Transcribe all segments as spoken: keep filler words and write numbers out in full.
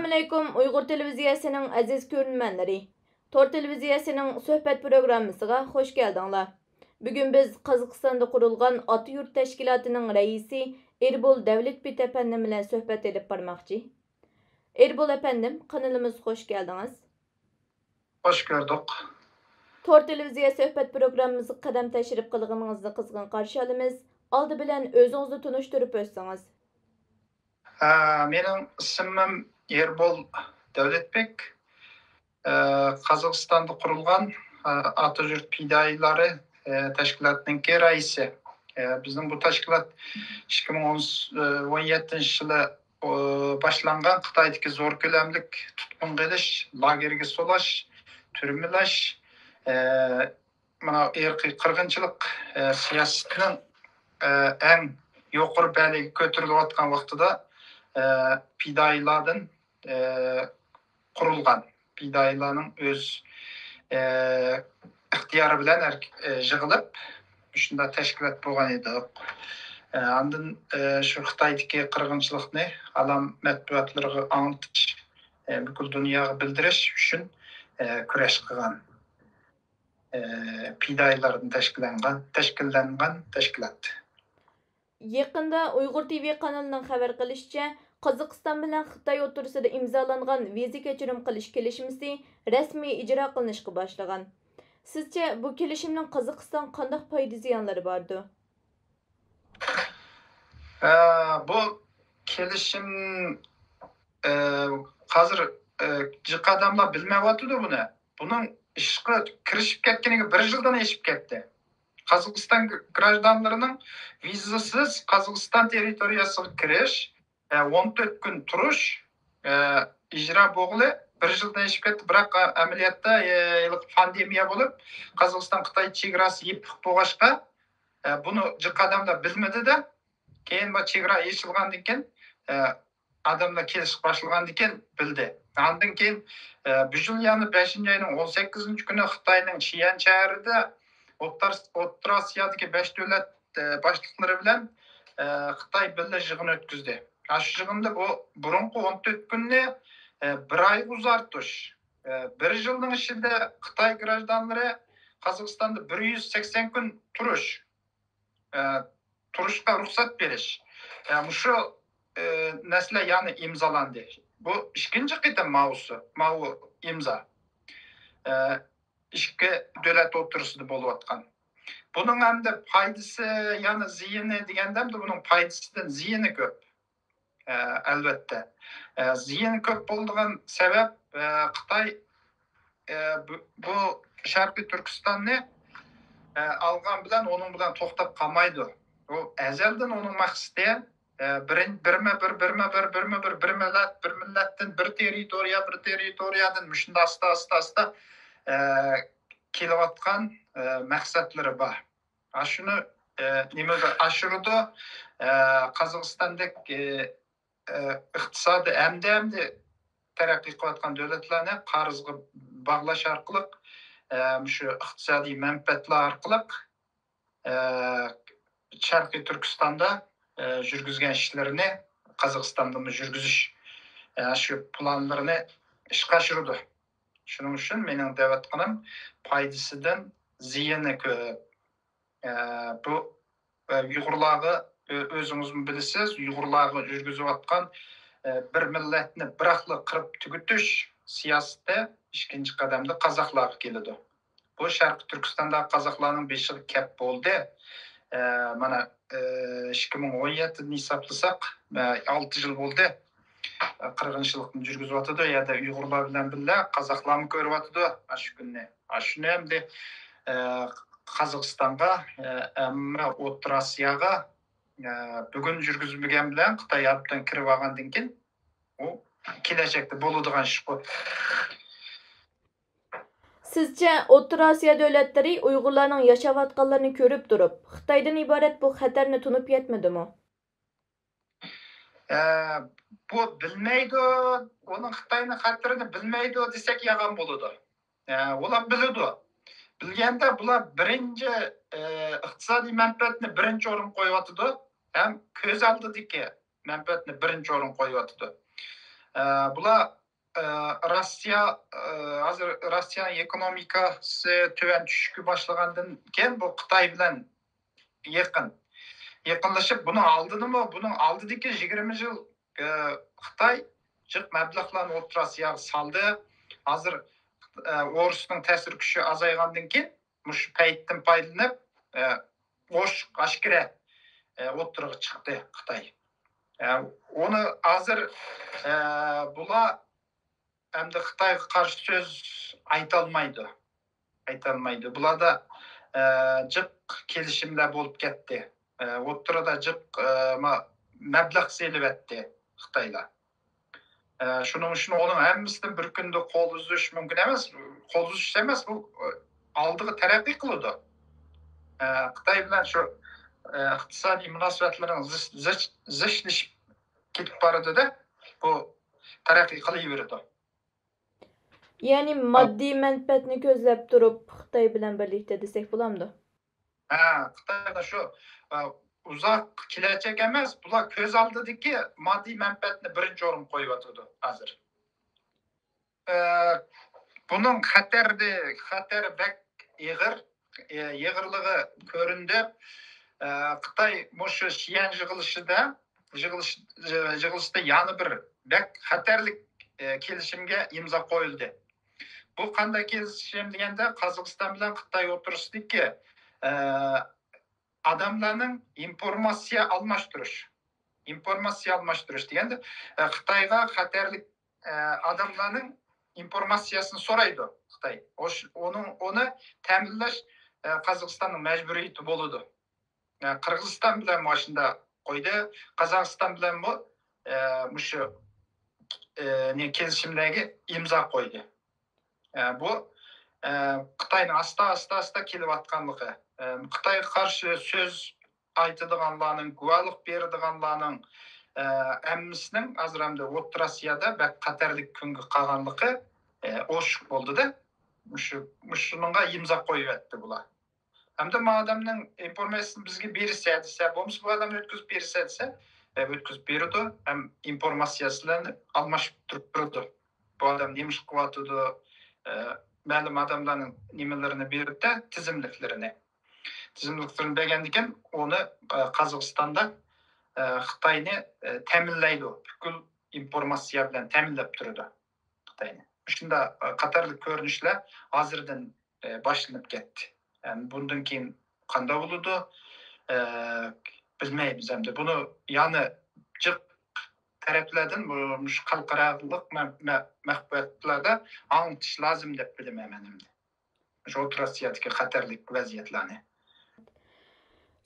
ئەسسالامۇئەلەيكۇم، ئۇيغۇر تېلېۋىزىيەسىنىڭ ئەزىز كۆرۈرمەنلىرى. تور تېلېۋىزىيەسىنىڭ سۆھبەت پروگراممىسىغا خۇش كەلدىڭلار. بۈگۈن بىز قازاقىستاندا قۇرۇلغان ئاتا يۇرت تەشكىلاتىنىڭ رەئىسى ئېربول دەۋلەتبېك ئەپەندىم بىلەن سۆھبەت ئېلىپ بارماقچى. ئېربول ئەپەندىم، قانىلىمىزغا خۇش كەلدىڭىز. خۇش كۆردۇق. تور تېلېۋىزىيە سۆھبەت پروگراممىمىزغا قەدەم تەشرىپ قىلغىنىڭىزنى قىزغىن قارشى ئالىمىز. ئالدى بىلەن ئۆزىڭىزنى تونۇشتۇرۇپ ئۆتسىڭىز. ئە، مېنىڭ ئىسمىم ئېربول دەۋلەتبېك. ئە، قازاقىستاندا قۇرۇلغان، ئە، ئاتا يۇرت پىدائىيلىرى، ئە، تەشكىلاتىنىڭكى رەئىسى. ئە، بىزنىڭ بۇ تەشكىلات ئىككى مىڭ ئون يەتتىنچى يىلى، ئۇ، باشلانغان خىتايدىكى زور كۆلەملىك تۇتقۇنغا ئېلىش، لاگېرغا سولاش، تۈرمىلەش، ئە، مانا ئىرقىي قىرغىنچىلىق، ئە، سىياسىتىنىڭ، ئە، ئەڭ يۇقىرى بەلگىگە كۆتۈرۈلۈۋاتقان ۋاقتىدا، ئە، پىدائىيلاردىن، ئە، قۇرۇلغان، پىدائىيلارنىڭ ئۆز، ئە، ئىختىيارى بىلەن ئەرك-، ئە، يىغىلىپ، شۇنداق تەشكىلات بولغان ئىدۇق. ئە، ئاندىن، ئە، شۇ خىتايدىكى قىرغىنچىلىقنى ئالام مەتبۇئاتلىرىغا ئاڭلىتىش، ئە، پۈتكۈل دۇنياغا بىلدۈرۈش ئۈچۈن، ئە، كۈرەش قىلغان. ئە، پىدائىيلاردىن تەشكىللەنگەن، تەشكىللەنگەن تەشكىلات. يېقىندا ئۇيغۇر تىۋى قانىلىنىڭ خەۋەر قىلىشىچە، قازاقىستان بىلەن خىتاي ئوتتۇرىسىدا ئىمزالانغان ۋىزا كەچۈرۈم قىلىش كېلىشمىسى رەسمىي ئىجرا قىلىنىشقا باشلىغان. سىزچە، بۇ كېلىشىمنىڭ قازاقىستانغا قانداق پايدا زىيانلىرى باردۇ؟ ئە، بۇ كېلىشىم، ئە، ھازىر، ئە، جىق ئادەملەر بىلمەيۋاتىدۇ بۇنى. بۇنىڭ ئىشقا كىرىشىپ كەتكىنىگە بىر يىلدىن ئېشىپ كەتتى. قازاقىستان گراژدانلىرىنىڭ ۋىزىسىز قازاقىستان تېررىتورىيەسىگە كىرىش، ئە، ئون تۆت كۈن تۇرۇش، ئە، ئىجرا بولغىلى بىر يىلدىن ئېشىپ كەتتى. بىراق، ئە، ئەمەلىيەتتە، ئە، ھېلىقى پاندېمىيە بولۇپ، قازاقىستان خىتاي چېگراسى يېپىق بولغاچقا، ئە، بۇنى جىق ئادەملەر بىلمىدى-دە. كېيىن بۇ چېگرا ئېچىلغاندىن كېيىن، ئە، ئادەملەر كېلىشكە باشلىغاندىن كېيىن بىلدى. ئاندىن كېيىن، ئە، بۇ يىل يەنە بەشىنچى ئاينىڭ ئون سەككىزىنچى كۈنى خىتاينىڭ شيەن شەھىرىدە ئوتتۇرا، ئوتتۇرا ئاسىيادىكى بەش دۆلەت، ئە، باشلىقلىرى بىلەن، ئە، خىتاي بىللە يىغىن ئۆتكۈزدى. ئاشۇ يىغىندا بۇ بۇرۇنقى ئون تۆت كۈننى، ئە، بىر ئايغا ئۇزارتىش، ئە، بىر يىلنىڭ ئىچىدە خىتاي گراژدانلىرى قازاقىستاندا بىر يۈز سەكسەن كۈن تۇرۇش، ئە، تۇرۇشقا رۇخسەت بېرىش. ئە، مۇشۇ، ئە، نەرسىلەر يەنى ئىمزالاندى. بۇ ئىككىنچى قېتىم ماۋۇسى، ماۋۇ ئىمزا. ئە، ئىككى دۆلەت ئوتتۇرىسىدا بولۇۋاتقان. بۇنىڭ ئەمدى پايدىسى، يەنى زىيىنى دېگەندە، ئەمدى بۇنىڭ پايدىسىدىن زىيىنى كۆپ. ئە، ئەلۋەتتە. ئە، زىيىنى كۆپ بولىدىغان سەۋەب، ئە، خىتاي، ئە، بۇ، بۇ شەرقىي تۈركىستاننى، ئە، ئالغان بىلەن ئۇنىڭ بىلەن توختاپ قالمايدۇ. ئۇ ئەزەلدىن ئۇنىڭ مەقسىتى، ئە، بىرىن-، بىرمە بىر، بىرمە بىر، بىرمە بىر، بىر مىللەت، بىر مىللەتتىن، بىر تېررىتورىيە، بىر تېررىتورىيەدىن مۇشۇنداق ئاستا، ئاستا، ئاستا، ئە، كېلىۋاتقان، ئە، مەقسەتلىرى بار. ئاشۇنى، ئە، نېمىگە ئاشۇرىدۇ؟ ئە، قازاقىستاندەك، ئە، ئە، ئىقتىسادى ئەمدى، ئەمدى تەرەققىي قىلىۋاتقان دۆلەتلەرنى قەرزگە باغلاش ئارقىلىق، ئە، مۇشۇ ئىقتىسادىي مەنپەئەتلەر ئارقىلىق، ئە، شەرقىي تۈركىستاندا، ئە، يۈرگۈزگەن ئىشلىرىنى قازاقىستاندىمۇ يۈرگۈزۈش، ئە، شۇ پىلانلىرىنى ئىشقا ئاشۇرىدۇ. شۇنىڭ ئۈچۈن مېنىڭ دەۋاتقىنىم پايدىسىدىن زىيىنى كۆپ. ئە، بۇ، ئە، ئۇيغۇرلارغا، ئۆ-، ئۆزىڭىزمۇ بىلىسىز، ئۇيغۇرلارغا يۈرگۈزۈۋاتقان، ئە، بىر مىللەتنى بىراقلا قىرىپ تۈگىتىش سىياسىتى ئىككىنچى قەدەمدە قازاقلارغا كېلىدۇ. بۇ شەرقىي تۈركىستاندا قازاقلارنىڭ بېشىغا كەپ بولدى. ئە، مانا، ئە، ئىككى مىڭ ئون يەتتىدىن ھېسابلىساق، ئە، ئالتە يىل بولدى. قىرغىنچىلىقنى يۈرگۈزۈۋاتىدۇ. يەردە ئۇيغۇرلار بىلەن بىللە قازاقلارمۇ كۆرۈۋاتىدۇ ئاشۇ كۈننى. ئاشۇنى ئەمدى، ئە، قازاقىستانغا، ئە، ئەمما ئوتتۇرا ئاسىياغا، ئە، بۈگۈن يۈرگۈزمىگەن بىلەن خىتاي ئابدان كىرىۋالغاندىن كېيىن، ئۇ كېلەچەكتە بولىدىغان ئىشقۇ. سىزچە، ئوتتۇرا ئاسىيا دۆلەتلىرى ئۇيغۇرلارنىڭ ياشاۋاتقانلىرىنى كۆرۈپ تۇرۇپ، خىتايدىن ئىبارەت بۇ خەتەرنى تونۇپ يەتمىدىمۇ؟ ئە، بۇ بىلمەيدۇ، ئۇنىڭ خىتاينىڭ خەتىرىنى بىلمەيدۇ دېسەك يالغان بولىدۇ. ئە، ئۇلار بىلىدۇ. بىلگەندە بۇلار بىرىنچى، ئە، ئىقتىسادىي مەنپەئەتنى بىرىنچى ئورۇنغا قويۇۋاتىدۇ ھەم كۆز ئالدىدىكى مەنپەئەتنى بىرىنچى ئورۇنغا قويۇۋاتىدۇ. ئە، بۇلار، ئە، روسىيە، ئە، ھازىر روسىيەنىڭ ئېكونومىكاسى تۆۋەن چۈشۈشكە باشلىغاندىن كېيىن، بۇ خىتاي بىلەن يېقىن، يېقىنلىشىپ، بۇنىڭ ئالدىدىمۇ، بۇنىڭ ئالدىدىكى يىگىرمە يىل، ئە، خىتاي جىق مەبلەغلەرنى ئوتتۇرا ئاسىياغا سالدى. ھازىر، ئە، ئورۇسنىڭ تەسىر كۈچى ئازايغاندىن كېيىن، مۇشۇ پەيتتىن پايدىلىنىپ، ئە، ئوچۇق ئاشكىرا، ئە، ئوتتۇرىغا چىقتى خىتاي. ئە، ئۇنى ھازىر، ئە، بۇلار ئەمدى خىتايغا قارشى سۆز ئېيتالمايدۇ. ئېيتالمايدۇ. بۇلاردا، ئە، جىق كېلىشىملەر بولۇپ كەتتى. ئە، ئوتتۇرىدا جىق، ئە، ما-، مەبلەغ سېلىۋەتتى خىتايلار. ئە، شۇنىڭ ئۈچۈن ئۇنىڭ ھەممىسىدىن بىر كۈندە قول ئۈزۈش مۇمكىن ئەمەس. قول ئۈزۈش ئەمەس، بۇ، ئە، ئالدىغا تەرەققىي قىلىدۇ. ئە، خىتاي بىلەن شۇ، ئە، ئىقتىسادىي مۇناسىۋەتلىرىنىڭ زىچ-، زىچ-، زىچلىشىپ كېتىپ بارىدۇ-دە، بۇ تەرەققىي قىلىۋېرىدۇ. يەنى ماددىي مەنپەئەتنى كۆزلەپ تۇرۇپ خىتاي بىلەن بىرلىكتە دېسەك بولامدۇ؟ ھە، خىتايدا شۇ، ئە، ئۇزاق كېلەچەك ئەمەس، بۇلار كۆز ئالدىدىكى ماددىي مەنپەئەتنى بىرىنچى ئورۇنغا قويۇۋاتىدۇ ھازىر. ئە، بۇنىڭ خەتەرى، خەتەرى بەك ئېغىر، ئە، ئېغىرلىقى كۆرۈندى. ئە، خىتاي مۇشۇ شيەن يىغىلىشىدا، يىغىلىش-، يىغىلىشتا يەنە بىر بەك خەتەرلىك، ئە، كېلىشىمگە ئىمزا قويۇلدى. بۇ قانداق كېلىشىم دېگەندە، قازاقىستان بىلەن خىتاي ئوتتۇرىسىدىكى، ئە، ئادەملەرنىڭ ئىنفورماتسىيە ئالماشتۇرۇش. ئىنفورماتسىيە ئالماشتۇرۇش دېگەندە، ئە، خىتايغا خەتەرلىك، ئە، ئادەملەرنىڭ ئىنفورماتسىيەسىنى سورايدۇ خىتاي. ئوش-، ئۇنىڭ، ئۇنى تەمىنلەش، ئە، قازاقىستاننىڭ مەجبۇرىيىتى بولىدۇ. ئە، قىرغىزىستان بىلەن مۇشۇنداق قويدى. قازاقىستان بىلەنمۇ، ئە، مۇشۇ، ئە، نى-، كېلىشىملەرگە ئىمزا قويدى. ئە، بۇ، ئە، خىتاينىڭ ئاستا، ئاستا، ئاستا كېلىۋاتقانلىقى. ئە، خىتايغا قارشى سۆز ئېيتىدىغانلارنىڭ، گۇۋاھلىق بېرىدىغانلارنىڭ، ئە، ھەممىسىنىڭ ھازىر ئەمدى ئوتتۇرا ئاسىيادا بەك خەتەرلىك كۈنگە قالغانلىقى، ئە، ئوشۇق بولدى-دە. مۇشۇ، مۇشۇنىڭغا ئىمزا قويۇۋەتتى بۇلار. ھەمدە ما ئادەمنىڭ ئىنفورماتسىيىسىنى بىزگە بېرىسە دېسە، بولمىسا بۇ ئادەمنى ئۆتكۈزۈپ بېرىسە دېسە، ئە، ئۆتكۈزۈپ بېرىدۇ. ھەم ئىنفورماتسىيەسىنى ئالماشتۇرۇپ تۇرىدۇ. بۇ ئادەم نېمە ئىش قىلىۋاتىدۇ، ئە، مەلۇم ئادەملەرنىڭ نېمىلىرىنى بېرىدۇ، تىزىملىكلىرىنى. تىزىملىكلىرىنى بەرگەندىن كېيىن ئۇنى، ئە، قازاقىستاندا، ئە، خىتاينى، ئە، تەمىنلەيدۇ. پۈتكۈل ئىنفورماتسىيە بىلەن تەمىنلەپ تۇرىدۇ خىتاينى. شۇنداق، ئە، خەتەرلىك كۆرۈنۈشلەر ھازىردىن، ئە، باشلىنىپ كەتتى. يەنى بۇندىن كېيىن قانداق بولىدۇ، ئە، بىلمەيمىز ئەمدى. بۇنى يەنە جىق تەرەپلەردىن، بۇ، مۇشۇ خەلقئارالىق مە-، مە-، مەخپىيەتلەردە ئاڭلىتىش لازىم دەپ بىلىمەن مەن ئەمدى. مۇشۇ ئوتتۇرا ئاسىيادىكى خەتەرلىك ۋەزىيەتلەرنى.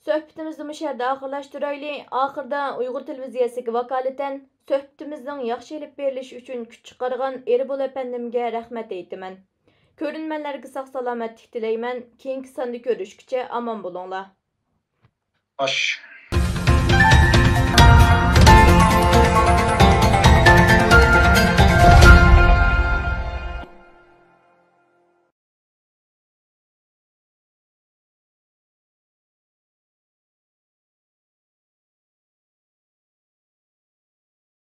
سۆھبىتىمىزنى مۇشۇ يەردە ئاخىرلاشتۇرايلى. ئاخىردا ئۇيغۇر تېلېۋىزىيەسىگە ۋاكالىتەن سۆھبىتىمىزنىڭ ياخشى ئېلىپ بېرىلىشى ئۈچۈن كۈچ چىقارغان ئېربول ئەپەندىمگە رەھمەت ئېيتىمەن. كۆرۈرمەنلەرگە ساق-سالامەتلىك تىلەيمەن. كېيىنكى ساندا كۆرۈشكىچە ئامان بولۇڭلار. خوش.